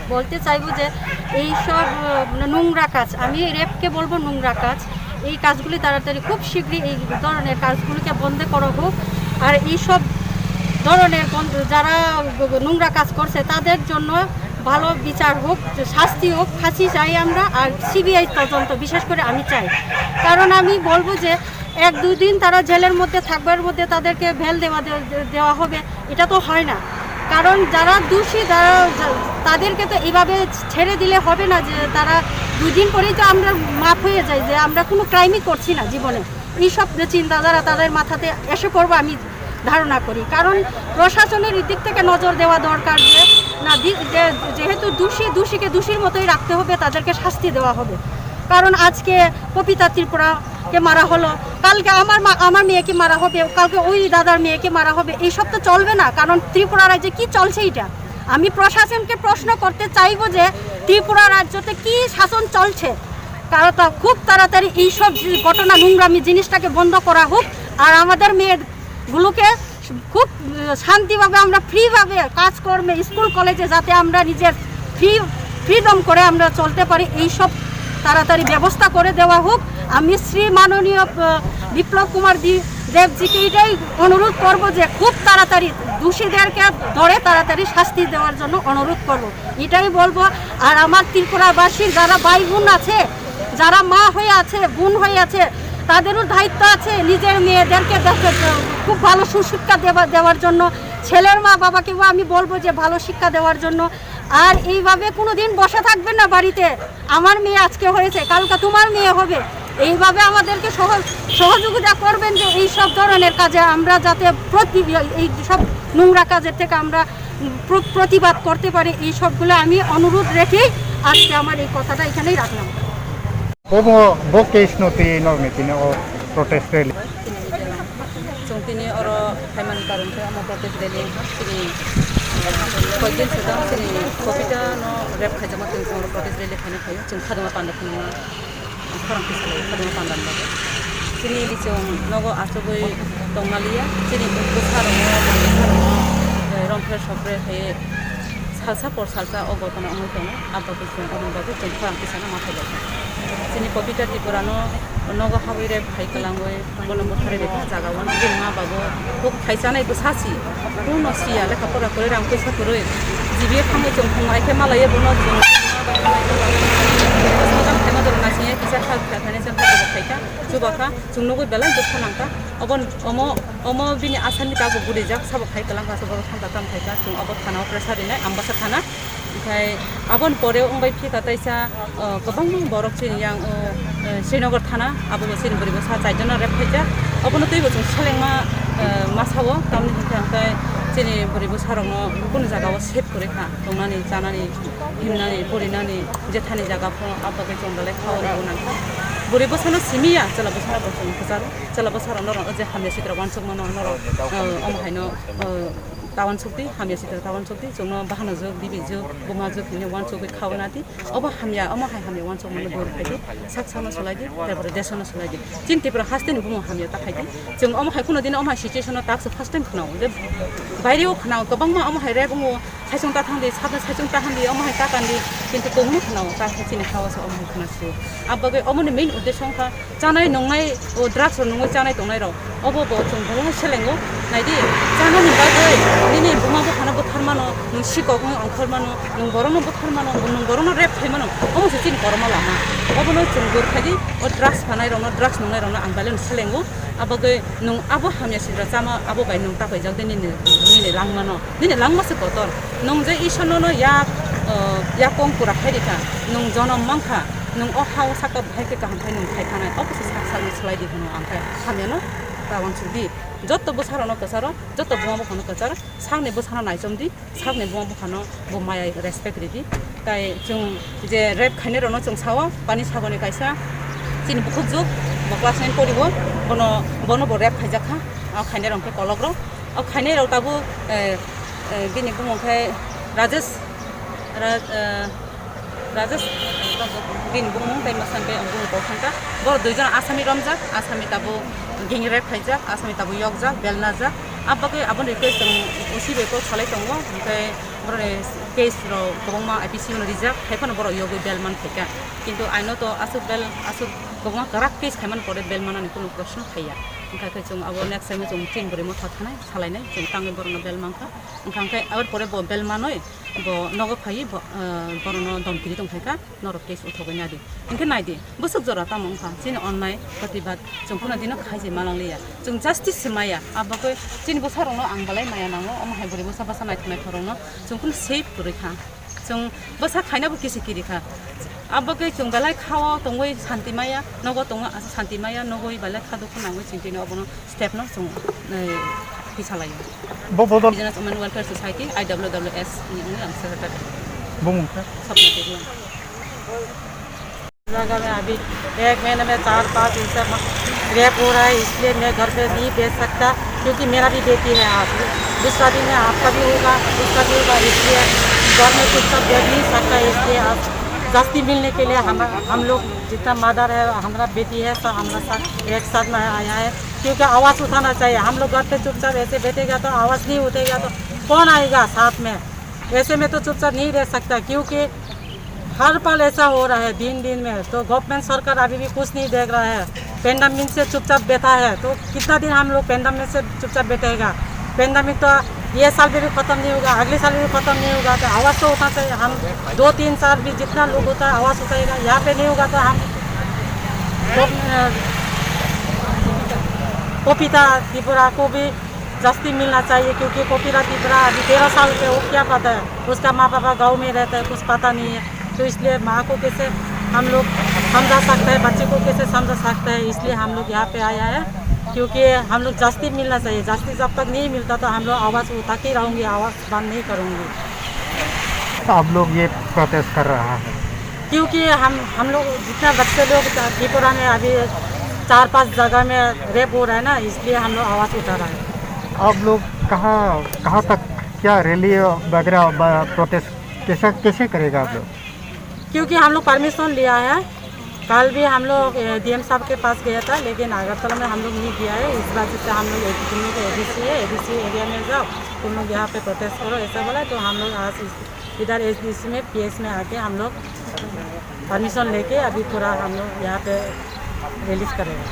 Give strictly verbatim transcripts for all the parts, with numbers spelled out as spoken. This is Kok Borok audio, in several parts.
বলতে চাইবো যে এই সব, আহ, মানে নোংরা কাজ, আমি রেপকে বলবো নোংরা কাজ, এই কাজগুলি তাড়াতাড়ি খুব শীঘ্রই এই ধরনের কাজগুলিকে বন্ধ করা হোক। আর এই সব ধরনের বন্ধ, যারা নোংরা কাজ করছে তাদের জন্য ভালো বিচার হোক, শাস্তি হোক, ফাঁসি চাই আমরা। আর সিবিআই তদন্ত বিশেষ করে আমি চাই, কারণ আমি বলবো যে এক দুই দিন তারা জেলের মধ্যে থাকবার মধ্যে তাদেরকে বেল দেওয়া দে-, দেওয়া হবে, এটা তো হয় না। কারণ যারা দোষী, যারা, যা-, তাদেরকে তো এইভাবে ছেড়ে দিলে হবে না যে তারা দুই দিন পরেই তো আমরা মাফ হয়ে যাই যে আমরা কোনো ক্রাইমই করছি না জীবনে। এইসব যে চিন্তাধারা তাদের মাথাতে এসে পড়বো আমি ধারণা করি। কারণ প্রশাসনের এই দিক থেকে নজর দেওয়া দরকার যে না, দি-, যে, যেহেতু দোষী, দোষীকে দোষীর মতোই রাখতে হবে, তাদেরকে শাস্তি দেওয়া হবে। কারণ আজকে পবিতা ত্রিপুরাকে মারা হলো, কালকে আমার মা, আমার মেয়েকে মারা হবে, কালকে ওই দাদার মেয়েকে মারা হবে, এইসব তো চলবে না। কারণ ত্রিপুরা রাজ্যে কি চলছে এটা? আমি প্রশাসনকে প্রশ্ন করতে চাইবো যে ত্রিপুরা রাজ্যতে কি শাসন চলছে, কারণ তা খুব তাড়াতাড়ি এইসব যে ঘটনা, নোংরামি জিনিসটাকে বন্ধ করা হোক। আর আমাদের মেয়েগুলোকে খুব, আহ, শান্তিভাবে আমরা ফ্রিভাবে কাজকর্মে, স্কুল কলেজে যাতে আমরা নিজের ফ্রি, ফ্রিডম করে আমরা চলতে পারি, এইসব তাড়াতাড়ি ব্যবস্থা করে দেওয়া হোক। আমি শ্রী মাননীয়, আহ, বিপ্লব কুমার দি-, দেবজিকে এটাই অনুরোধ করব যে খুব তাড়াতাড়ি দোষীদেরকে ধরে তাড়াতাড়ি শাস্তি দেওয়ার জন্য অনুরোধ করব, এটাই বলবো। আর আমার ত্রিপুরাবাসীর যারা ভাই বোন আছে, যারা মা হয়ে আছে, বোন হয়ে আছে, তাদেরও দায়িত্ব আছে নিজের মেয়েদেরকে দেখে, খুব ভালো সুশিক্ষা দেওয়া, দেওয়ার জন্য। ছেলের মা বাবাকেও আমি বলবো যে ভালো শিক্ষা দেওয়ার জন্য। আর এইভাবে কোনো দিন বসে থাকবেন না বাড়িতে। আমার মেয়ে আজকে হয়েছে, কালকে তোমার মেয়ে হবে। এইভাবে আমাদেরকে সহ-, সহযোগিতা করবেন যে এই সব ধরনের কাজে আমরা যাতে প্রতি-, এই সব নোংরা কাজের থেকে আমরা প্র-, প্রতিবাদ করতে পারি। এই সবগুলো আমি অনুরোধ রেখেই আজকে আমার এই কথাটা এখানেই রাখলাম। Omo bo case no twi norni tini o protest rally. Chwng tini oro phaimani karon khe omo protest rally wngkha. Chini, eh, koikdin swkang chini Kobita no rape khaijakma twi chwng oro protest rally khaina phaio. Chwng khadoma panda phunukna khorang kisa lai khadoma panda ni bagwi. Chini chwng nogo achugwi tongna liya. Chini bwsarokno, bwsarokno, eh, romphre sopre khaiwi salsa por salsa o gotona wngwi tongo. Abo khe chwng aboni bagwi chwng khorang tisano ma thailaikha. Chini Kobita Tripurano nogo habwi rape khai kwlangwi bono butharwi rikha jaga o. Bini ma babu huk khai chanai bwsa si, kuno siya, lekha pora kwrwi, rang puisa kwrwi, G B A thangwi chwng phungai khe malaiya bono chwng mojang khaima jora naisingya kisa kha kha thani chwng kha kha khaikha, chubakha, chwng nugwi belai dukha nangkha. Obo, omo, omo bini asani tabuk gudijak, sabo khai kwlangkha, sabo thangkha tamo khaikha, chwng obo thana o pressure rinai, Ambasa thana. Omohai aboni pore wngbai phika taisa, uh, kwbangma borok chini yang, uh, uh, Srinagar thana, abo bo chini bwrwi bwsa chaijon no rape khaijak. Obono twibo chwng selengma, uh, masa o, tamni hwnkhe hwnkhe chini bwrwi bwsa rokno kunu jaga o safe kwrwi kha, tongnani, chanani, himnani, porinani, jethani jaga phano abo khe chwng belai kha o rw nang kha. Bwrwi bwsano simi ya, chwla bwsano bo chwng kwcharo, chwla bwsa rokno rw je hamya sitra uansukmano norok, uh, omo haino, uh, ta uansuk di, hamya sitra ta uansuk di, chwngno bahanajwk, bibijwk, bumajwk hinwi uansugwi kha o na di. Obo hamya, omo hai hamya uansukmano dur khai di, sak sakno sulai di, tarpore desano sulai di. Chini Tripura hasteni bumung hamya ta khai di. Chwng omo hai kuno dino omo hai situation o tak se first time khwnao. Je baire o khwnao, kwbangma omo hai rek wngo, saichung ta thang di, sabna saichung ta thang di, omo hai ta kan di. Kintu tongno khwnao, ta khe chini ha o se omo hai khwna sio. Abo bagwi omoni main uddesho wngkha, chanai nungnai, o drugs rok nungwi chanai tongnai rok, obo bo chwng belai selengo. Naidi, chanani bagwi nini buma buphano butharmano, nwng sikok wngwi ongkhormano, nwng borokno butharmano, nwng borokno rape khaimano, omo se chini kormo lama. Obono chwng dur khaidi, o drugs phanai rokno, drugs nungnai rokno ang belai no selengo. Abagwi nwng abo hamya sidra chama, abo bai nwng tapaijak de nini, nini langmano. Nini langma se kotor. Nwng je Isor nono yak, uh, yakong pura khai rikha, nwng jonom mankha, nwng o ha o saka bahai khe kaham khai nwng khai thanai, obo se sak sakno swlai di hwno ang khe hamyano ta uansuk di. Joto bwsarokno kwcharo, joto buma buphano kwcharo, sakni bwsano naichom di, sakni buma buphano bo maya respect ridi. Tai chwng je rape khainai rokno chwng sao, pani sagoni kaisa chini bukhuk juk, bo class nine poribo, bono, bono bo rape khaijak kha, o khainai rok khe kolok rok, o khainai rok tabuk, eh, eh, bini bumung khe Rajesh, Ra-, eh, Rajesh, Bini bumung tei mwsang tei ang bumung kok thangkha. Borok duijon Asami romjak, Asami tabuk gang rape khaijak, Asami tabuk yokjak, belnajak. Abagwi aboni request chwng O C bai kok salai tongo, hwnkhe borokni case rok kwbangma I P C no rijak, haiphano borok yogwi bel man phaikha. Kintu aino to aswk bel, aswk kwbangma kwrak case khaimani pore bel manani kunu proshno phaiya. Wngkha khe chwng abo next time chwng chini bwrwi motha thanai salainai, chwng tangwi borokno bel mankha. Wngkha hwnkhe aboni pore bo bel manwi bo nogo phaiwi bo, ah, borokno domkiri tongphaikha. Norok case uthogwi nadi. Hinkhe naidi, bwswk jora tamo wngkha, chini onnai protibad chwng phano dino khaijai manangliya. Chwng justice se maya, abagwi chini bwsarokno ang belai maya nango, omo hai bwrwi bwsa bwsa naithok naithok rokno chwng phano safe kwrwi kha. Chwng bwsa khainabo kisi kiri kha. Abagwi chwng belai khao tongwi santi maya, nogo tongwi santi maya, nogwi belai kha dukhu nangwi chwng tini obono step no chwng, eh, kisa laio. Bo bodol Indigenous Women Welfare Society, I W W S ni wngwi ang secretary. Bumung khe? Swapna Debbarma. जगह में अभी एक महीने में चार पांच ऐसा रेप हो रहा है, इसलिए मैं घर पे नहीं भेज सकता, क्योंकि मेरा भी बेटी है। आज दूसरा दिन है, आपका भी होगा, उसका भी होगा, इसलिए घर में चुपचाप बैठ नहीं सकता। इसलिए आज जस्ती मिलने के लिए हम हम लोग जितना मदर है, हमारा बेटी है, सब हमारा साथ एक साथ में आया है, क्योंकि आवाज़ उठाना चाहिए। हम लोग घर पे चुपचाप ऐसे बैठेगा तो आवाज़ नहीं उठेगा तो कौन आएगा साथ में? ऐसे में तो चुपचाप नहीं रह सकता, क्योंकि हर पल ऐसा हो रहा है, दिन दिन में। तो गवर्नमेंट सरकार अभी भी कुछ नहीं देख रहा है, पेंडेमिक से चुपचाप बैठा है। तो कितना दिन हम लोग पेंडेमिक से चुपचाप बैठेगा? पेंडेमिक तो ये साल में भी खत्म नहीं होगा, अगले साल में भी खत्म नहीं होगा। तो आवाज़ तो उठना चाहिए। हम दो तीन साल भी जितना लोग होता है आवाज़ उठाएगा, यहाँ पे नहीं होगा तो हम तो, अ, पपीता त्रिपुरा को भी जस्ती मिलना चाहिए, क्योंकि पपीता त्रिपुरा अभी तेरह साल से वो क्या पता है, उसका माँ पापा गाँव में रहता है, कुछ पता नहीं है। तो इसलिए माँ को कैसे हम लोग समझा सकते हैं, बच्चे को कैसे समझा सकते हैं, इसलिए हम लोग यहाँ पे आया है, क्योंकि हम लोग जस्ती मिलना चाहिए। जस्ती जब तक नहीं मिलता तो हम लोग आवाज़ उठा के रहूँगी, आवाज़ बंद नहीं करूँगी। तो आप लोग ये प्रोटेस्ट कर रहा है? क्योंकि हम हम लोग जितना बच्चे लोग त्रिपुरा में अभी चार पांच जगह में रेप हो रहा है ना, इसलिए हम लोग आवाज़ उठा रहा है। आप लोग कहाँ कहाँ तक, क्या रैली वगैरह, प्रोटेस्ट कैसे कैसे करेगा आप लोग? क्योंकि हम लोग परमिशन लिया है, कल भी हम लोग डीएम साहब के पास गया था, लेकिन अगरतला में हम लोग नहीं गया है। इस वजह से हम लोग ए- तुम लोग एडीसी है, एडीसी एरिया में जाओ, तुम लोग यहाँ पे प्रोटेस्ट करो, ऐसा बोला। तो हम लोग आज इस- इधर एसडीसी में, पीएस में आके हम लोग परमिशन लेके अभी पूरा हम लोग यहाँ पे रिलीज करेगा।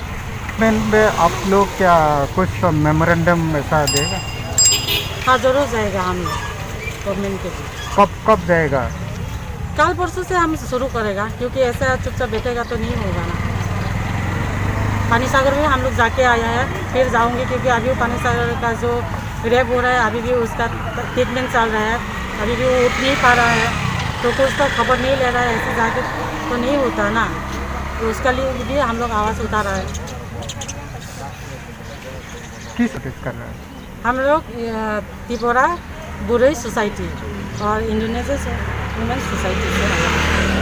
गवर्नमेंट में आप लोग क्या कुछ मेमोरेंडम ऐसा देगा? हाँ, जरूर जाएगा हम लोग गवर्नमेंट के भी। कब कब जाएगा? कल परसों से हम शुरू करेगा, क्योंकि ऐसा चुपचाप बैठेगा तो नहीं होगा ना। पानी सागर में हम लोग जाके आया है, फिर जाऊंगी, क्योंकि अभी पानी सागर का जो रेप हो रहा है, अभी भी उसका ट्रीटमेंट चल रहा है, अभी भी वो उठ नहीं पा रहा है, तो कुछ तो खबर नहीं ले रहा है। ऐसे जाके तो नहीं होता ना, तो उसका लिए भी हम लोग आवाज़ उठा रहा है। किस प्रोटेस्ट कर रहा है? हम लोग, अ, त्रिपुरा बुरई सोसाइटी और इंडोनेशिया वुमेन सोसाइटी से आया है।